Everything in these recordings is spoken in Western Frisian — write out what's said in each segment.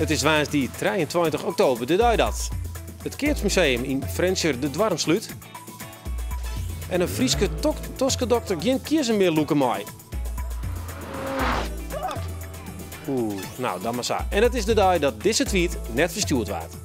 It is woansdei 23 oktober, de dei dat it Keatsmuseum yn Frjentsjer de doarren slút en in Fryske toskedokter gjin kierzen mear lûke mei. Oeh, nou dan mar sa. En it is de dei dat dizze tweet net ferstjoerd waard.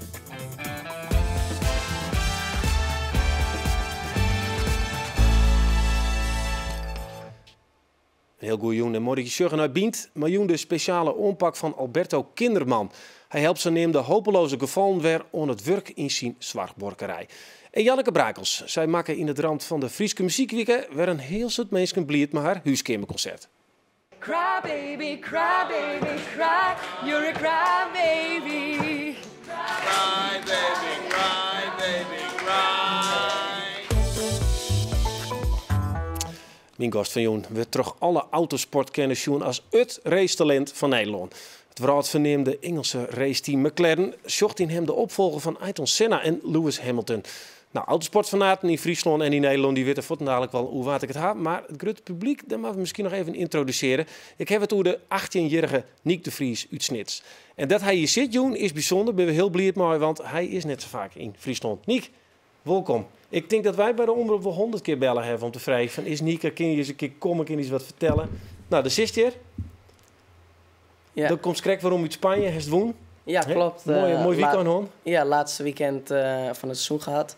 In hiel goede jûn en moai dat je sjogge nei Bynt, mar jûn de spesjale oanpak fan Alberto Kinderman. Hy helpt saneamde hopeloze gefallen wer oan it wurk yn syn soarchbuorkerij. En Janneke Brakels, sy makke yn it ramt fan de Fryske Muzykwike wer in hiel soad minsken bliid mei har húskeamerkonsert. Cry baby, cry baby, cry, you're a cry baby. Cry baby, cry baby, cry. Myn gast fan jûn wurdt troch alle autosportkenners sjoen as it racetalint fan Nederlân. It wrâldferneamde Ingelske raceteam McLaren sjocht yn him de opfolger fan Ayrton Senna en Lewis Hamilton. Nou, autosportfanaten yn Fryslân en yn Nederlân dy witte fuortendalik wol oer wa't ik it ha, mar it grutte publyk, dêr moatte we miskien noch even yntrodusearje. Ik haw it oer de 18-jierrige Nyck de Vries út Snits. En dat hy hjir sit jûn is bysûnder, binne we hiel bliid mei, want hy is net sa faak yn Fryslân. Nyck, wolkom. Ik tink dat wy by de Omrop wol 100 kear belle hawwe om te freegjen fan is Nyck er, kin hy ris in kear komme, kin hy ris wat fertelle. Nou, dêr sitst hjir. Ja. Do komst krekt werom út Spanje, hast wûn. Ja, klopt. Moai, moai weekend hân. Ja, laatste weekend van het seizoen gehad.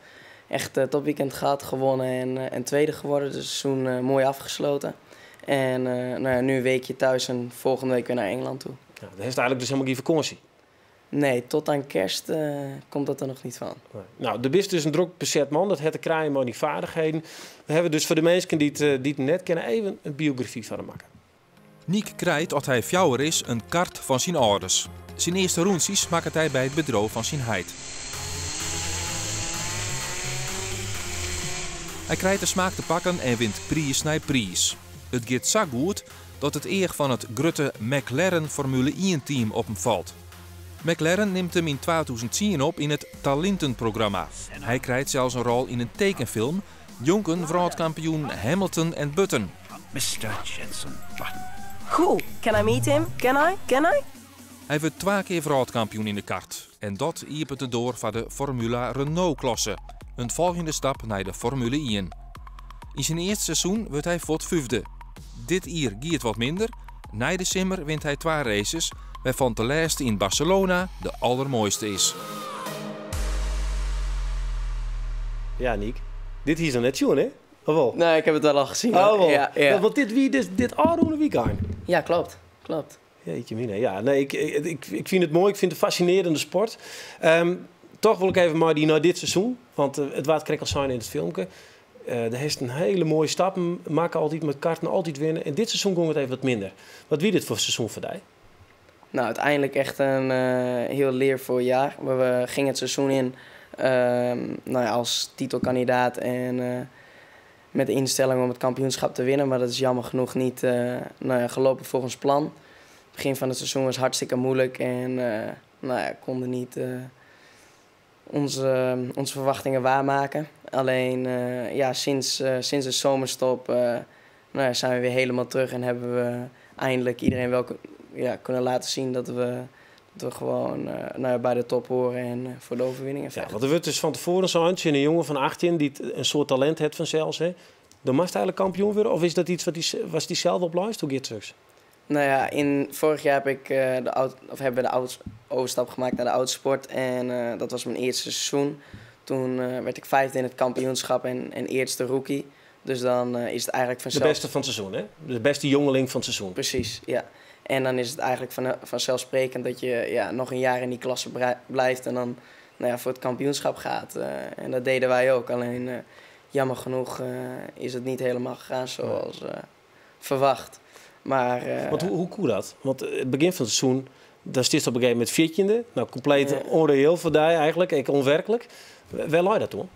Echt topweekend gehad, gewonnen en tweede geworden. Dus het seizoen mooi afgesloten. En nou ja, nu een weekje thuis en volgende week weer naar Engeland toe. Ja, dan hast eigenlik dus hielendal gjin fakânsje. Nee, tot aan kerst komt dat er noch niet fan. Nee. Nou, do bist dus in drok beset man, dat hat te krijen mei dyn feardichheden. We hawwe dus foar de minsken dy't dy't net kenne even in biografy fan him makke. Nyck krijt as hy 4 is in kart fan syn âlders. Syn earste rûntsjes makket hy by it bedriuw fan syn heit. Hy krijt de smaak te pakken en wint priis nei priis. It giet sa goed dat it each fan it grutte McLaren Formule 1-team op him falt. McLaren nimt him yn 2010 op yn it talintenprogramma. Hy krijt sels in rol yn in tekenfilm, njonken wrâldkampioen Hamilton en Button. Mister Jenson Button. Cool, can I meet him? Can I? Can I? Hy wurdt 2 kear wrâldkampioen yn de kart en dat iepent de doar foar de Formula Renault-klasse, in folgjende stap nei de Formule 1. Yn syn earste seizoen wurdt hy fuort fyfde. Dit jier giet wat minder. Nei de simmer wint hy 2 races, wêrfan't de lêste yn Barcelona de allermoaiste is. Ja, Nyck, dit hiest noch net sjoen, hè? Of wol? Nee, ik ha it wol al sjoen. Oh, wol. Ja, ja. Want dit wie dus dit ôfrûne wykein. Ja, klopt. Klopt. Jeetje mine, ja. Nee, ik fyn it moai, ik fyn it in fascinearjende sport. Toch wol ik even mei dy nei dit seizoen, want it waard krekt al sein yn it filmke. Dêr hast in hiele moaie stappen makke, altyd mei karten, altyd winne. En dit seizoen gong it even wat minder. Wat wie dit foar seizoen foar dy? Nou, uiteindelijk echt een heel leervol jaar. We gingen het seizoen in nou ja, als titelkandidaat en met de instelling om het kampioenschap te winnen. Maar dat is jammer genoeg niet nou ja, gelopen volgens plan. Het begin van het seizoen was hartstikke moeilijk en nou ja, konden niet onze verwachtingen waarmaken. Alleen ja, sinds de zomerstop nou ja, zijn we weer helemaal terug en hebben we eindelijk iedereen wel ja, kunnen laten zien dat we gewoon nou ja, bij de top horen en voor de overwinningen Ja, vechten. want er wordt dus van tevoren zo'n een jongen van 18 die een soort talent heeft vanzelfs. Hè? Dan mag hij eigenlijk kampioen worden? Of is dat iets wat die, was die zelf op luistert? Hoe gaat het straks? Nou ja, in vorig jaar heb ik, de auto, of hebben we de auto, overstap gemaakt naar de autosport. En dat was mijn eerste seizoen. Toen werd ik 5e in het kampioenschap en eerste rookie. Dus dan is het eigenlijk De vanzelf... beste van het seizoen, hè? De beste jongeling van het seizoen. Precies, ja. En dan is het eigenlijk vanzelfsprekend dat je, ja, nog een jaar in die klasse blijft en dan, nou ja, voor het kampioenschap gaat. En dat deden wij ook. Alleen jammer genoeg is het niet helemaal gegaan zoals verwacht. Maar Want hoe koe dat? Want het begin van het seizoen, daar zit op een gegeven moment 14e. Nou, compleet onreëel voor die eigenlijk, ik onwerkelijk. Waar lag dat toen?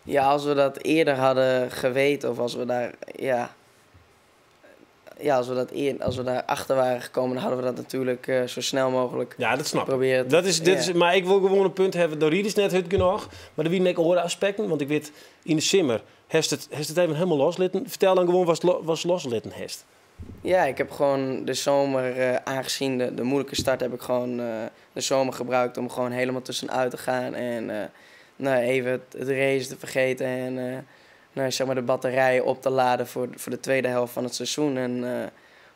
Ja, als we dat eerder hadden geweten of als we daar, ja, ja, als we dat eer-, als we daar achter waren gekomen, dan hadden we dat natuurlijk zo snel mogelijk Ja, dat snap ik. proberen te Dat is, dit ja. is, maar ik wil gewoon een punt hebben, de rieders net het genoeg, maar er wienen ook andere aspecten, want ik weet, in de simmer, heeft het even helemaal loslitten. Vertel dan gewoon wat loslitten heeft. Ja, ik heb gewoon de zomer, aangezien de moeilijke start, heb ik gewoon de zomer gebruikt om gewoon helemaal tussenuit te gaan. En nou, even het race te vergeten en nou, zeg maar de batterijen op te laden voor de tweede helft van het seizoen. En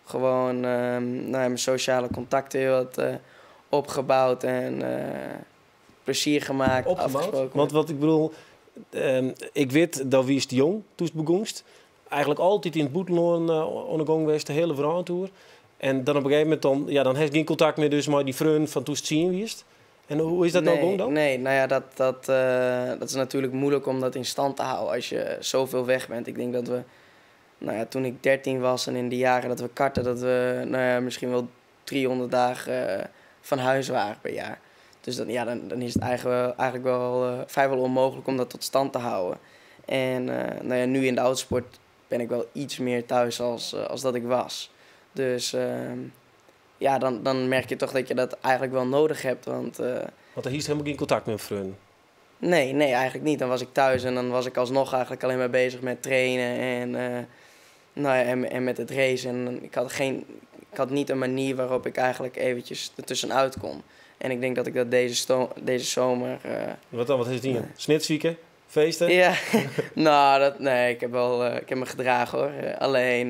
gewoon nou, mijn sociale contacten heel wat opgebouwd en plezier gemaakt. Opgebouwd? Afgesproken. Want wat ik bedoel, ik weet dat wie is de jong toen het begonst. Eigenlijk altijd in het bûtenlân oan de gong west, de hele wrâldtoer. En dan op een gegeven moment dan, ja, dan heeft geen contact meer dus met die freon fan doe'tst 10 wiest. En hoe is dat nou Nee, gong dan? Nee, nou ja, dat is natuurlijk moeilijk om dat in stand te houden als je zoveel weg bent. Ik denk dat we, nou ja, toen ik 13 was en in de jaren dat we karten, dat we, nou ja, misschien wel 300 dagen van huis waren per jaar. Dus dan, ja, dan is het eigenlijk wel vrijwel onmogelijk om dat tot stand te houden. En nou ja, nu in de autosport ben ik wel iets meer thuis als dat ik was. Dus ja, dan merk je toch dat je dat eigenlijk wel nodig hebt. Want Want er is helemaal geen contact met vrienden. Nee, nee, eigenlijk niet. Dan was ik thuis en dan was ik alsnog eigenlijk alleen maar bezig met trainen en, nou ja, en met het racen. En ik had niet een manier waarop ik eigenlijk eventjes ertussenuit kon. En ik denk dat ik dat deze zomer Wat dan? Wat is het hier? Snitswieken? Feesten? Ja, nou, dat, nee, ik heb wel, ik heb me gedragen hoor. Alleen,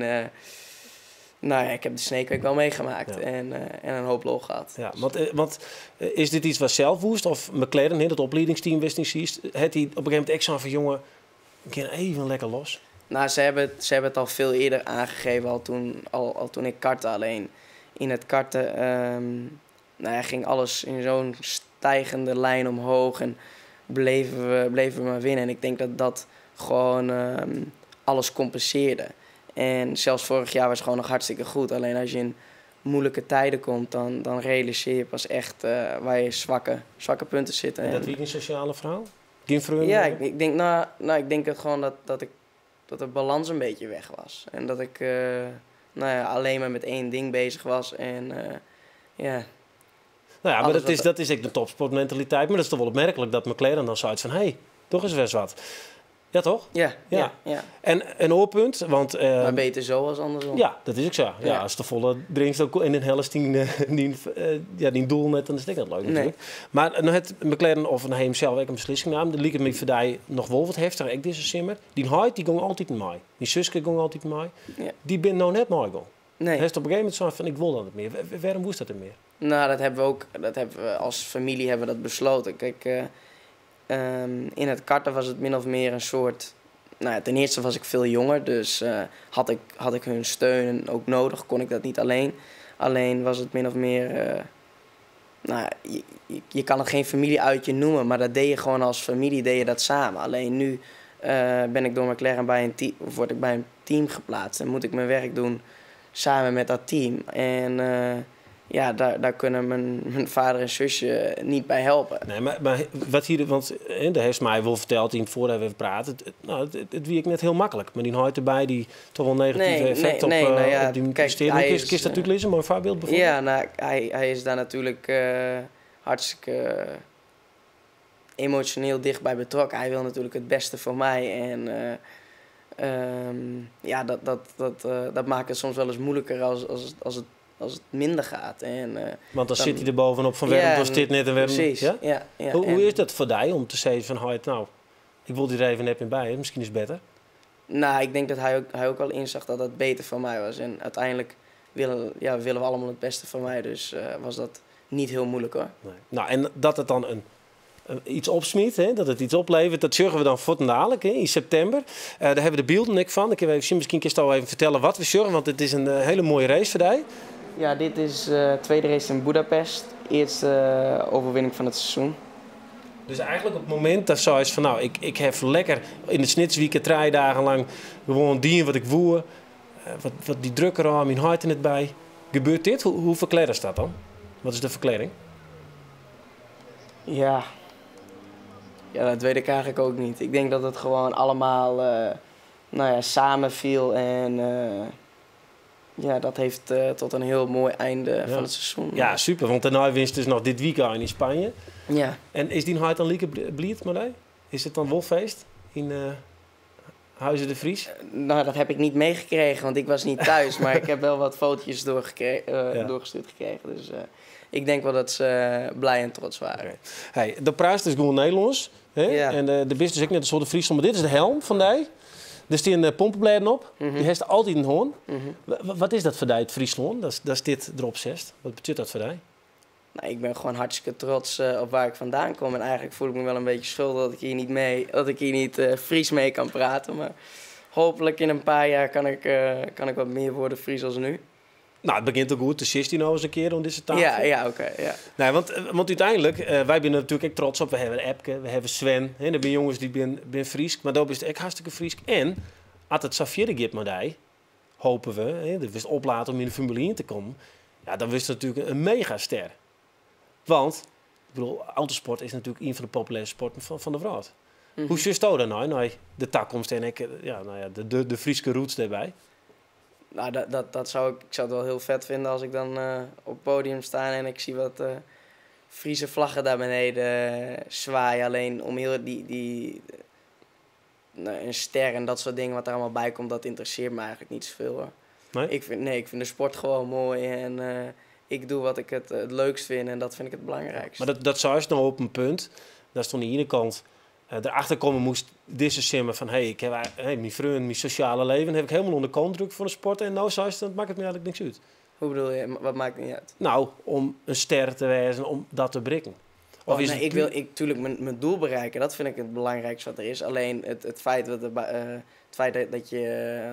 nou ja, ik heb de Sneekweek wel meegemaakt en een hoop lol gehad. Ja, want is dit iets wat zelf woest? Of McLaren, het opliedingsteam wist niet precies. Het hij op een gegeven moment echt zo van, jongen, ik kan even lekker los. Nou, ze hebben het al veel eerder aangegeven, al toen ik kartte. Alleen in het karten nou ja, ging alles in zo'n stijgende lijn omhoog en bleven we maar winnen. En ik denk dat dat gewoon alles compenseerde. En zelfs vorig jaar was het gewoon nog hartstikke goed. Alleen als je in moeilijke tijden komt, dan realiseer je pas echt waar je zwakke punten zitten. En dat wie een sociale vrouw? Geen vrienden? Ja, ik denk, nou, ik denk dat gewoon dat, dat, ik, dat de balans een beetje weg was. En dat ik nou ja, alleen maar met één ding bezig was. En ja. Nou ja, maar Alles wat dat is echt de topsportmentaliteit. Maar dat is toch wel opmerkelijk dat McLaren dan zoiets van, hé, hey, toch is best wat. Ja, toch? Ja, Ja. ja, ja. En een oorpunt, want, Maar beter zo als andersom. Ja, dat is ook zo. Ja, als de volle drinkt ook in een helft die, ja, die doel net, dan is het niet leuk Nee. natuurlijk. Maar nou het McLaren of een hem zelf ook een beslissing nam, dan liep het me voor nog wel wat heftiger. Ik deze simmer. Die huid die ging altijd mee. Die zuske ging altijd mee. Die ben nou net mee gong. Nee. Hij is op een gegeven moment zo van, ik wil dat niet meer. Waarom moest dat er meer? Nou, dat hebben we ook, dat hebben we als familie hebben we dat besloten. Kijk, in het karten was het min of meer een soort... Nou ja, ten eerste was ik veel jonger, dus had ik hun steun ook nodig, kon ik dat niet alleen. Alleen was het min of meer... Nou ja, je kan het geen familie-uitje noemen, maar dat deed je gewoon als familie, deed je dat samen. Alleen nu ben ik door McLaren bij een team, of word ik bij een team geplaatst en moet ik mijn werk doen samen met dat team. En ja, daar kunnen mijn vader en zusje niet bij helpen. Nee, maar wat hier, want daar heeft mij wel verteld in voordat we even praten. Het wie ik net heel makkelijk. Maar die huid erbij die toch wel negatieve Nee, effect nee, nee, nou ja, op die kijk, presteren. hij Kun is, je dat natuurlijk lezen, mooi voorbeeld bijvoorbeeld? Ja, nou, hij is daar natuurlijk hartstikke emotioneel dichtbij betrokken. Hij wil natuurlijk het beste voor mij en ja, dat maakt het soms wel eens moeilijker als het minder gaat. En Want dan dan zit hij er bovenop van waarom Ja, was dit net en waarom precies. Ja? Ja, ja, Hoe en is dat voor jou om te zeggen van, hoi, nou, ik wil die er even net meer bij, hè? Misschien is het beter. Nou, ik denk dat hij ook wel inzag dat dat beter voor mij was. En uiteindelijk willen we allemaal het beste voor mij. Dus was dat niet heel moeilijk hoor. Nee. Nou, en dat het dan een iets opsmiet, hè, dat het iets oplevert, dat zorgen we dan voor dadelijk, hè, in september. Daar hebben we de beelden ik van. Ik heb even zien, misschien kun je al even vertellen wat we zorgen, want het is een hele mooie race voor jou. Ja, dit is de tweede race in Budapest. Eerste overwinning van het seizoen. Dus eigenlijk op het moment dat zo is van, nou, ik heb lekker in de Snitsweekend 3 dagen lang gewoon dien wat ik woe. Wat die drukker aan, mijn hart in het bij. Gebeurt dit? Hoe verklaren is dat dan? Wat is de verklaring? Ja. Ja, dat weet ik eigenlijk ook niet. Ik denk dat het gewoon allemaal samenviel en dat heeft tot een heel mooi einde van het seizoen. Ja, super, want daarna winst dus nog dit weekend in Spanje. En is die hart dan lieke blied, Marij? Is het dan wolfeest in Huize de Vries? Nou, dat heb ik niet meegekregen, want ik was niet thuis. Maar ik heb wel wat fotootjes doorgestuurd gekregen. Dus ik denk wel dat ze blij en trots waren. Oké. Hey, de prijs is gewoon Nederlands. Hè? Ja. En de bist dus ik net een soort Fries, maar dit is de helm van die. Er staan pompenbladen op. Die heeft altijd een hoorn. Wat is dat voor die, het Friesland? Dat is dit erop zest. Wat betekent dat voor die? Nou, ik ben gewoon hartstikke trots op waar ik vandaan kom. En eigenlijk voel ik me wel een beetje schuldig dat ik hier niet mee, dat ik hier niet Fries mee kan praten. Maar hopelijk in een paar jaar kan ik wat meer worden Fries als nu. Nou, het begint ook goed. De 16 nou eens een keer om deze tafel. Ja, ja, oké. ja. Nee, want uiteindelijk, wij zijn natuurlijk ook trots op. We hebben Epke, we hebben Sven. Hè, dat zijn jongens die ben Fries. Maar dat is het ook hartstikke Fries. En, als het zo verder gaat met die, hopen we, hè, dat we het oplaten om in de Formule 1 te komen. Ja, dan is het natuurlijk een megaster. Want, autosport is natuurlijk een van de populairste sporten van de wereld. Hoe zit het dan nou, nou, de toekomst en ik, ja, nou ja, de Frieske roots daarbij? Nou, dat, dat, dat zou ik, ik zou het wel heel vet vinden als ik dan op het podium sta en ik zie wat Friese vlaggen daar beneden zwaaien. Alleen om heel die, nou, een ster en dat soort dingen wat er allemaal bij komt, dat interesseert me eigenlijk niet zoveel, hoor. Nee? Ik vind de sport gewoon mooi en ik doe wat ik het leukst vind en dat vind ik het belangrijkste. Maar dat zou je nou op een punt, dat stond aan de ene kant. Erachter komen moest deze simmen van, hey, ik heb, hey, mijn vriend, mijn sociale leven heb ik helemaal onder kant voor de sport en nou zou je, dat maakt het me eigenlijk niks uit. Hoe bedoel je? Wat maakt het niet uit? Nou, om een ster te wezen, om dat te bereiken. Of Oh, is nee, het ik wil, ik, tuurlijk mijn doel bereiken, dat vind ik het belangrijkste wat er is. Alleen het feit dat het feit dat, dat je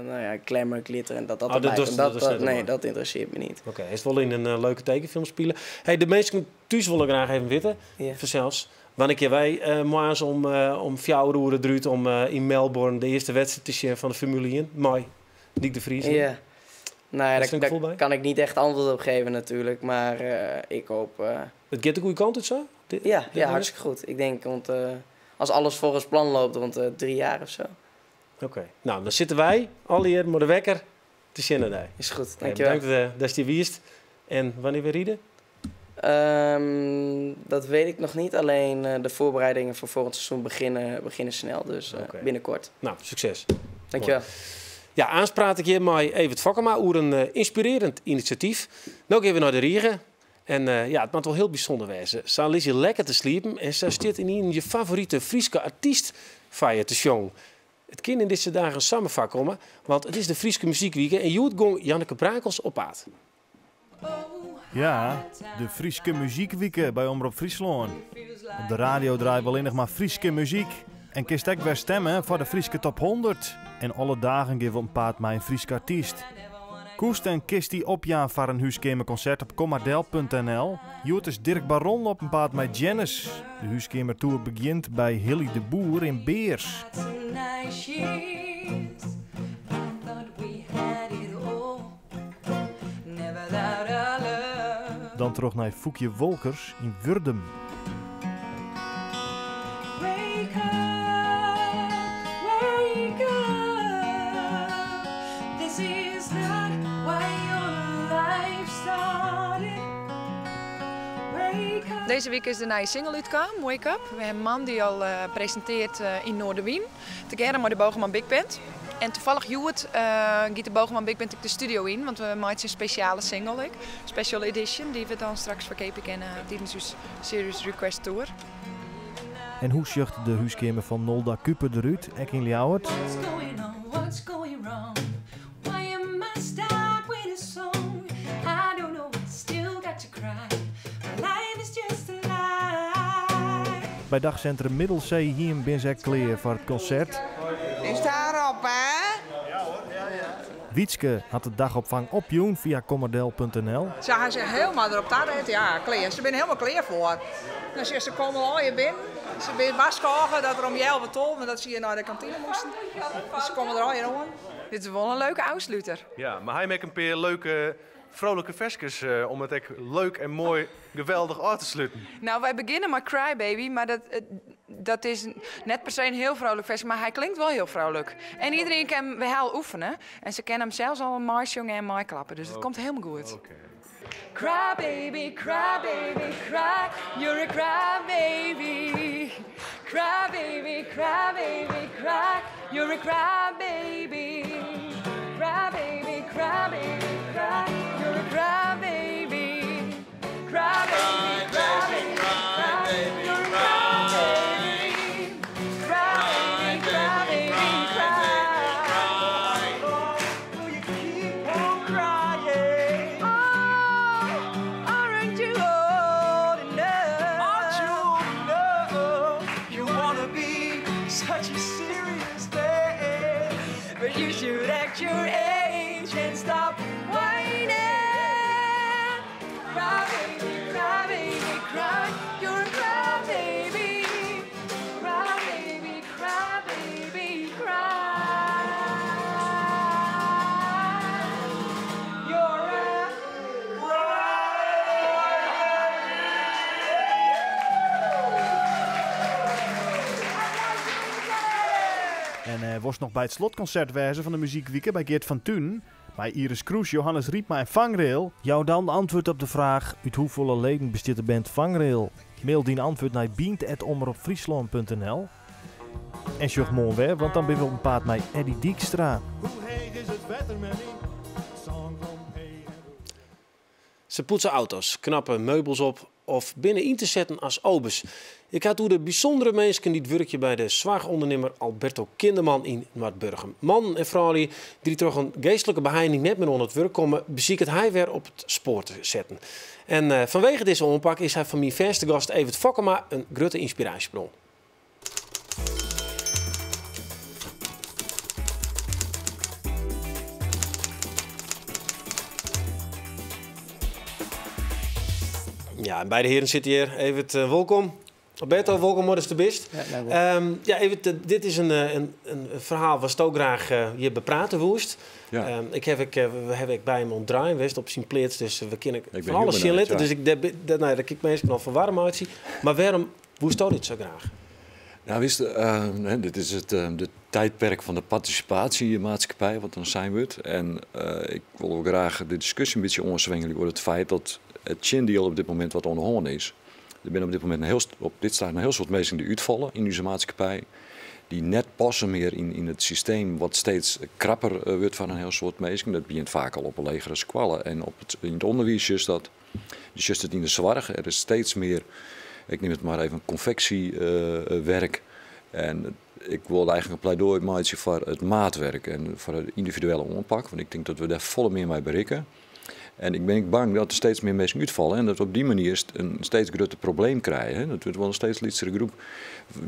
nou ja, glamour, glitter en dat dat Oh, dat erbij is komt, dat is net nee, waar. dat interesseert me niet. Oké, is het wel in een leuke tekenfilm spelen. Hey, de mensen thuis willen graag even weten, vanzelfs. Wanneer wij morgens om 4 uur eruit om in Melbourne de eerste wedstrijd te zien van de Formule 1. Mooi. Nyck de Vries. Ja. Nou ja, Is er een daar gevoel bij? kan ik niet echt antwoord op geven natuurlijk, maar ik hoop... Het gaat de goede kant uit zo? Ja, Dit ja, moment? hartstikke goed. Ik denk rond, als alles volgens plan loopt, rond 3 jaar of zo. Oké, nou dan zitten wij al hier met de wekker te zien. Daar. Is goed, Hey, dankjewel. bedankt dat je wist. En wanneer we rijden? Dat weet ik nog niet. Alleen de voorbereidingen voor volgend seizoen beginnen snel. Dus binnenkort. Nou, succes. Dankjewel. Mooi. Ja, aanspraat ik hier met Evert Fokkema over een inspirerend initiatief. Nou gaan we naar de Riegen. En het moet wel heel bijzonder wezen. Ze ligt je lekker te sliepen en ze zit in je favoriete Frieske artiest van je te jong. Het kind in deze dagen samenvak komen, want het is de Frieske Muziekweek en Joet gong Janneke Brakels op paad. Ja, de Frieske Muziekweek bij Omrop Fryslân. Op de radio draait wel nog maar Frieske muziek. En kist ek weer stemmen voor de Frieske Top 100. En alle dagen geven we een paard met een Frieske artiest. Koest en kist die opjaan voor een huiskamerconcert op kommardel punt N L. Joet is Dirk Baron op een paard met Janice. De huiskamertour begint bij Hilly de Boer in Beers. Dan terug naar Foekje Wolkers in Wurdum. Wake up, wake up. This is not why your life started. Wake up. Deze week is de nieuwe single uitgekomen, Wake Up. We hebben een man die al presenteert in Noardewyn. Together met de Bogerman Big Band. En toevallig Joert gaat de Bogerman Big Band ook de studio in, want we maken een speciale single, ik. Special edition, die we dan straks verkopen kennen tijdens onze Serious Request Tour. En hoe zucht de huiskamer van Nolda Kuper eruit, ek in Ljouwert? What's going on? What's going wrong? Why am I stuck with a song? I don't know, but still got to cry. My life is just a lie. Bij dagcentrum Middelzee hier in Binzek kleer voor het concert. Is daarop, hè? Ja hoor, ja, ja. Wietske had de dagopvang op jong via kommerdel punt N L. Ze gaan zich helemaal erop taart, ja, kleer. Ze zijn helemaal klaar voor. Dan zegt ze, komen al je binnen. Ze zijn waskogen dat er om jelwe tol, maar dat ze hier naar de kantine moesten. Dus ze komen er al hier aan. Dit is wel een leuke afsluiter. Ja, maar hij maakt een paar leuke, vrolijke versjes om het echt leuk en mooi, geweldig uit te sluiten. Nou, wij beginnen met Cry Baby, maar dat is net per se een heel vrolijk versje, maar hij klinkt wel heel vrolijk. En iedereen kan hem wel oefenen. En ze kennen hem zelfs al een marchjong en maaiklappen, dus het komt helemaal goed. Cry baby, cry baby, cry. You're a cry baby. Cry baby, cry baby, cry. You're a cry baby, cry baby, cry baby, cry. You're a cry baby, cry baby, cry baby, cry. You're a cry baby, cry baby, cry baby, cry. Will you keep on crying? Oh, aren't you old enough? Aren't you old enough? You wanna be such a serious thing. But you should act your age and stop whining. Cry, baby, cry, baby, cry. You're a cry, baby. Cry, baby, cry, baby, cry. You're a En was nog bij het slotconcert wijzen van de Muziekweek bij Geert van Thun. Bij Iris Kroes, Johannes Riepma en Vangrail. Jou dan antwoord op de vraag uit hoeveel leden bestaat de band Vangrail? Mail die antwoord naar bient@omropfriesland.nl. En zorg morgen weer, want dan ben we op een paard met Eddy Dijkstra. Hoe heeg is het wetter, Manny? Ze poetsen auto's, knappen meubels op of binnen in te zetten als obers. Ik had hoe de bijzondere mensen die het werkje bij de zwagondernemer Alberto Kinderman in Noardburgum. Man en vrouw die toch een geestelijke beheining net meer onder het werk komen, beziek het hij weer op het spoor te zetten. En vanwege deze aanpak is hij van mijn verste gast Evert Fokkema een grote inspiratiebron. Ja, en beide heren zitten hier. Evert, welkom. Alberto, welkom, wat is de best. Ja, dank u wel. Evert, dit is een verhaal wat ik ook graag hier bepraten woest. We hebben ik bij hem ontdraaien geweest op zijn plaats, dus we kunnen Ik ben van alles heel zien benieuwd, letten. ja. Dus ik, dat, dat, nou, dat ik mensen al verwarm uitzie. Maar waarom woest u dit zo graag? Nou, wist je, hè, dit is het de tijdperk van de participatiemaatschappij, wat dan zijn wordt. En ik wil ook graag de discussie een beetje onzwengelen over het feit dat het chindeal op dit moment wat onderhand is. Er zijn op dit moment een heel op dit staat een heel soort mensen die uitvallen in onze maatschappij. Die net passen meer in het systeem wat steeds krapper wordt van een heel soort mensen. Dat begint vaak al op een legere squallen. En in het onderwijs is dat, dus juist het in de zorg, er is steeds meer, ik neem het maar even, confectiewerk. En ik wil eigenlijk een pleidooi maken voor het maatwerk en voor het individuele aanpak. Want ik denk dat we daar volle meer mee bereiken. En ik ben bang dat er steeds meer mensen uitvallen en dat we op die manier een steeds groter probleem krijgen. Hè. Dat wordt wel een steeds lietsere groep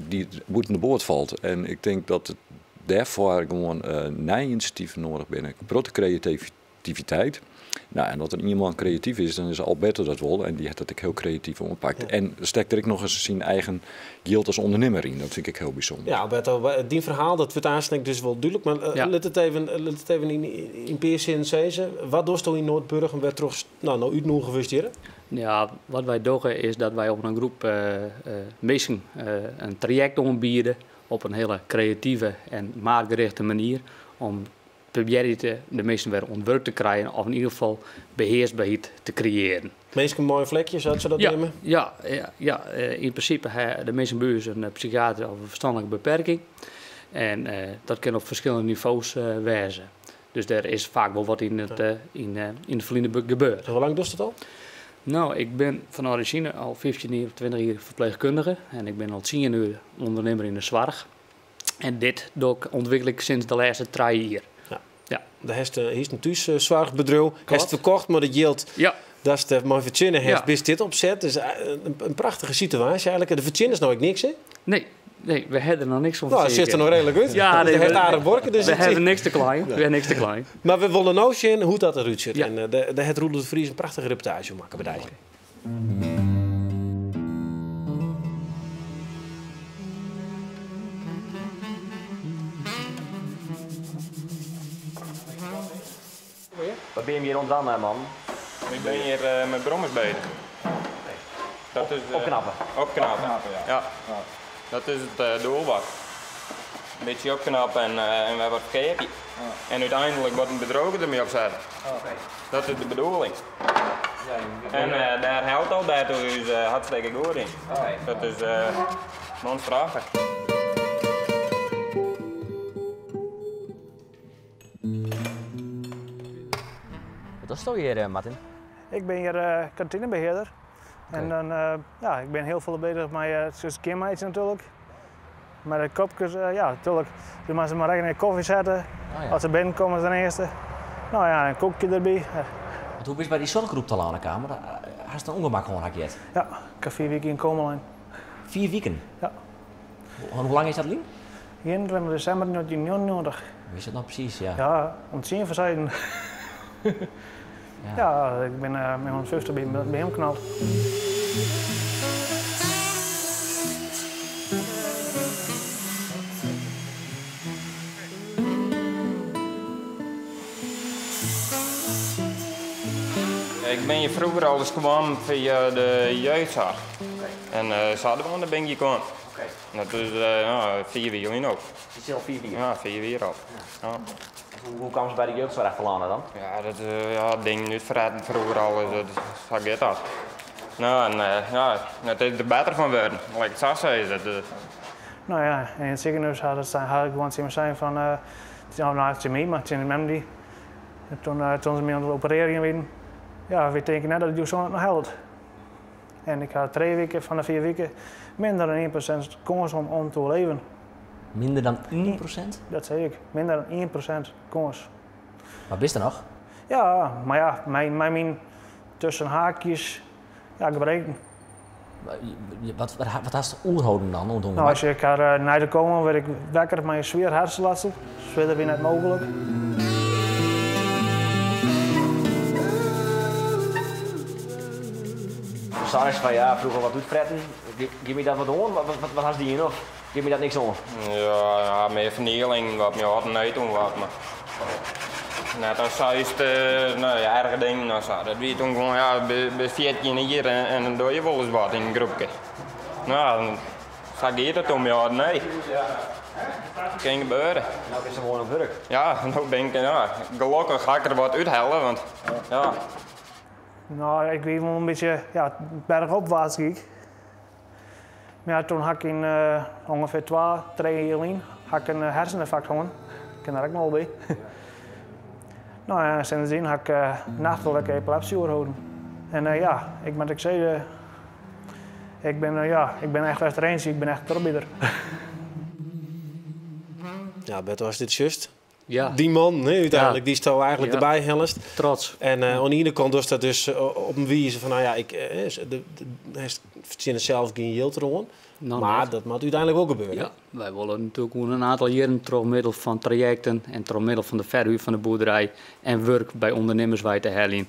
die boet in de boord valt. En ik denk dat het daarvoor gewoon nieuwe initiatieven nodig zijn. Grote creativiteit. En dat er iemand creatief is, dan is Alberto dat wel. En die heeft dat ook heel creatief aangepakt. En steekt er ook nog eens zijn eigen geld als ondernemer in. Dat vind ik heel bijzonder. Ja, Alberto, die verhaal, dat wordt aansnijdt dus wel duidelijk. Maar laat het even, laat het even in Peersin zeggen. Wat doet u in Noardburgum en werd terug, nou, uitnoegen hier? Ja, wat wij doen is dat wij op een groep mensen een traject aanbieden op een hele creatieve en maatgerichte manier om proberen de mensen weer ontwerp te krijgen of in ieder geval beheersbaarheid te creëren. Mensen een mooi vlekje, zou ze dat nemen? Ja, ja, ja, in principe hebben de meeste buren een psychiater of een verstandelijke beperking. En dat kan op verschillende niveaus wezen. Dus daar is vaak wel wat in het verleden gebeurd. En hoe lang doet dat al? Ik ben van origine al 15 jaar, 20 jaar verpleegkundige. En ik ben al 10 uur ondernemer in de zorg. En dit doe ik, ontwikkel ik sinds de laatste 3 jaar. De heeft hier een thuiszorgbedrijf. Heeft verkocht, maar dat yield, dat is de mooi verzinnen heeft, bis dit opzet. Dus een prachtige situatie eigenlijk. De verzinnen is nou ook niks, hè? Nee, nee, we hebben er nog niks van Het verzekerd. zit er nog redelijk uit. Ja, nee, De heeft aardig borken, dus we het hebben zit- niks te klein. We hebben niks te klein. Maar we willen nou zien hoe dat eruit zit. En de het Roelof de Vries een prachtige reportage maken bij deze. Wat ben je hier ontdaan, hè, man? Ik ben hier met brommers bezig. Dat is Opknappen? Opknappen, Opknappen, ja. ja. Dat is het doel wat. Een beetje opknappen en we hebben wat verkeerd. En uiteindelijk wordt een bedrogen ermee opzetten. Dat is de bedoeling. En daar helpt Alberto dus hartstikke goed in. Dat is monsterachtig. dochsto hjir, Martin? Ik bin hjir kantinebehearder. En dan, ja, ik bin hiel folle beuzich mei it skjinmeitsjen natuerlik. Mei de kopkes, ja, natuerlik. Je moatte mar even in kofje sette. As se binnenkomme ten earste. No ja, in koekje derby. Want hoe bist by dy soarchgroep telâne kaam? Hast in ûngemak hân, ha ik heard. Ja, ik ha 4 wiken yn koma lein. 4 wiken? Ja. Hoe lang is dat lyn? 21 desimber 1999. Wist dat noch presys, ja? Ja, om tsien foar seizen. Ja, ik bin mei 150 by in beam knald. Ik bin hjir froeger alris kaam fia de jeugdsoarch. En sadwaande bin ik hjir kaam. Dat is 5 jier lyn al. Dit is al 5 jier? Ja, 5 jier al. Ja. Hoe kamen se by de jeugdsoarch telâne dan? Ja, dat ja, dingen útfretten froeger al, dat, sa giet dat. No, en ja, it is der better fan wurden, lit ik it sa sizze. No ja, yn it sikehûs ha ik gewoan tsjin my sein fan, no net tsjin my, mar tsjin de mem dy. Toen, toen se my oan it operearjen wienen, ja, wy tinke net dat jo soan it noch hellet. En ik ha 3 wike fan de 4 wike minder dan 1% kâns om te oerleven. Minder dan 1%? Dat sei ik, minder dan 1% kâns. Mar bist der noch? Ja, mar ja, mei myn tussen haakjes, ja, gebreken. Wat, wat hast oerholden dan? Oan No, as ik har nei de koma wurd ik wekker mei in swier hersenletsel. Swierder wie net mooglik. Seist fan ja, froeger wat útfretten. Giet my dat wat oan? Wat, wat, wat hast dien of giet my dat niks oan? Ja, ja, mear fernieling wat my âlden net oan wat, mar net as seist, nee, erge dingen of sa. Dat wie toen gewoan, ja, by 14 jier en dan doch je wolris wat yn in groepke. No, sa giet it om my âlden, nee. Kin gebeure. No bist gewoan oan it wurk. Ja, no bin ik, ja, gelokkich ha ik der wat úthelle, want ja. No, ik wie wol in bytsje, ja, berchopwaarts gie ik. Mar ja, toen ha ik yn ûngefear 2, 3 jier lyn ha ik in hersenynfarkt hân. Ik kin der ek noch wol by. No ja, sindsdien ha ik nachtlike epilepsy oerholden. En ja, ik moat ek sizze, ik bin, ja, ik bin echt efterins, ik bin echt trochbiter. Ja, Berto, ast dit sjochst, Ja. Dy man, hè, úteinlik, Ja. dy'tsto eigentlik Ja. derby hellest. Trots. En oan de iene kant dochst dat dus op in wize fan, no ja, ik, de, fertsjinne sels gjin jild deroan. No, mar net. dat moat úteinlik wol gebeure. Ja, wy wolle natuerlik gewoan in oantal jierren troch middel fan trajekten en troch middel fan de ferhuur fan de boerderij en wurk by ûndernimmers wei te heljen,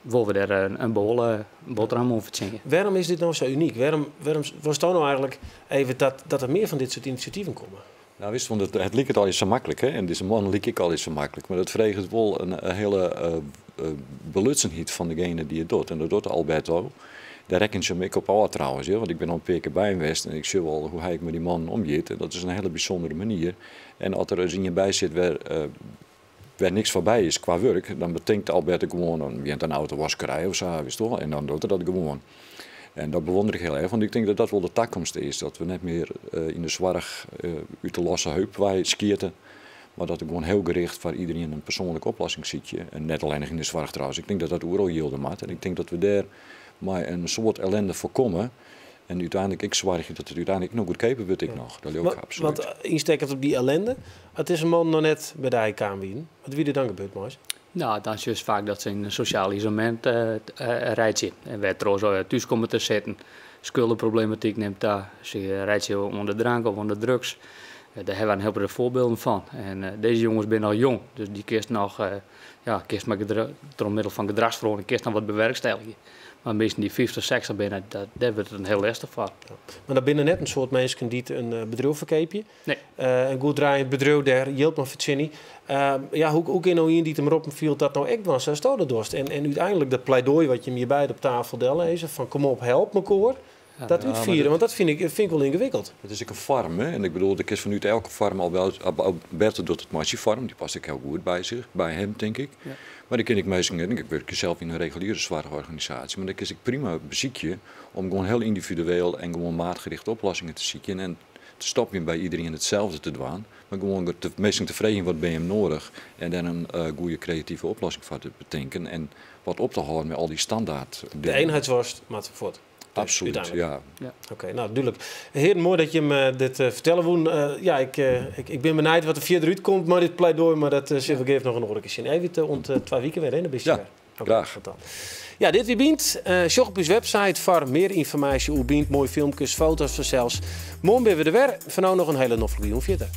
wolle we dêr in behoarlike boterham oan fertsjinje. Wêrom is dit no sa unyk? Wêrom wolsto no eigentlik even dat der mear fan dit soart inisjativen komme? No, witst, want it liket allegear sa maklik, hè? En dizze man like ek allegear sa maklik. Mar dat freget wol in hiele belutsenheid fan degene dy't it docht. En dat docht Alberto. Dêr rekkenje se him ek op ôf trouwens, hear. Want ik bin al in pear kear by him west en ik sjoch wol hoe hy ek mei dy mannen omgiet. En dat is in hiele bysûndere manier. En as der ris ien by sit wêr niks foarby is kwa wurk, dan betinkt Alberto gewoan, dan begjint in autowaskerij of sa, witst wol. En dan docht er dat gewoan. En dat bewonder ik hiel erch, want ik tink dat dat wol de takomst is. Dat we net mear yn de soarch út de losse heup wei skiete, mar dat we gewoan hiel gericht foar iderien in persoanlike oplossing sykje. En net allinnich yn de soarch trouwens. Ik tink dat dat oeral jilde moat. En ik tink dat we dêr mei in soad ellende foarkomme. En úteinlik ek soargje dat it úteinlik noch goedkeaper wurdt ek noch. Dat leau ik absolút. Want ynstekkend op dy ellende, as dizze man noch net by dy kaam wienen, wat wie der dan gebeurd mei se? No, dan sjochst faak dat se yn in sosjaal isolemint reitsje. En wêrtroch se thús komme te sitten. Skuldeproblematyk nimt ta. Se reitsje oan de drank of oan de drugs. Dêr hawwe we in hiel protte foarbylden fan. En dizze jonges binne noch jong, dus dy kinst noch, ja, kinst mei troch middel fan gedrachsferoaring kinst noch wat bewerkstelligje. Mar minsken dy't 50, 60 binne, dêr wurdt it in hiel lestich foar. Ja. Mar dat binne net in soad minsken dy't in bedriuw ferkeapje. Nee. In goed draaiend bedriuw dêr jild mei fertsjinje. Ja, hoe kin no ien dy't him roppen fielt dat no ek dwaan sa'tsto dat dochst? En úteinlik dat pleidoai wat jim hjir beide op tafel dellizze, fan kom op, help mekoar, Ja, dat ja, maar útfieren, dat want dat fyn ik wol yngewikkeld. Het is ek in foarm, hè? En ik bedoel, der kinst fanút elke foarm al wel, Alberto docht it mei syn foarm, dy past ek hiel goed by sich, by him, tink ik. Mar dan kin ik minsken, ik wurkje sels yn in reguliere soarchorganisaasje, mar dan kinst ek prima besykje om gewoan hiel yndividueel en gewoan maatgerichte oplossingen te sykjen. En te stopjen by iderien itselde te dwaan, mar gewoan de minsken te freegjen wat by him noadich en dêr in goede kreative oplossing foar te betinken en wat op te hâlden mei al dy standaard De eenheidsworst moat fuort. Dus, Absolút, ja. Oké, no dúdlik. Hearen, moai dat jimme dit fertelle woenen. Ja, ik, ik bin benijd wat der fierder útkomt mei dit pleidoai, mar dat sille we geef noch in oare kear sjen. Even oant twa wike wer, hè? Dan bist Ja, wer. graach. Dan. Ja, dit wie Bynt. Sjoch op ús website foar mear ynformaasje oer Bynt, moaie filmkes, foto's fansels. Moarn binne we der wer. Foar no noch in hiele noflike jûn fierder.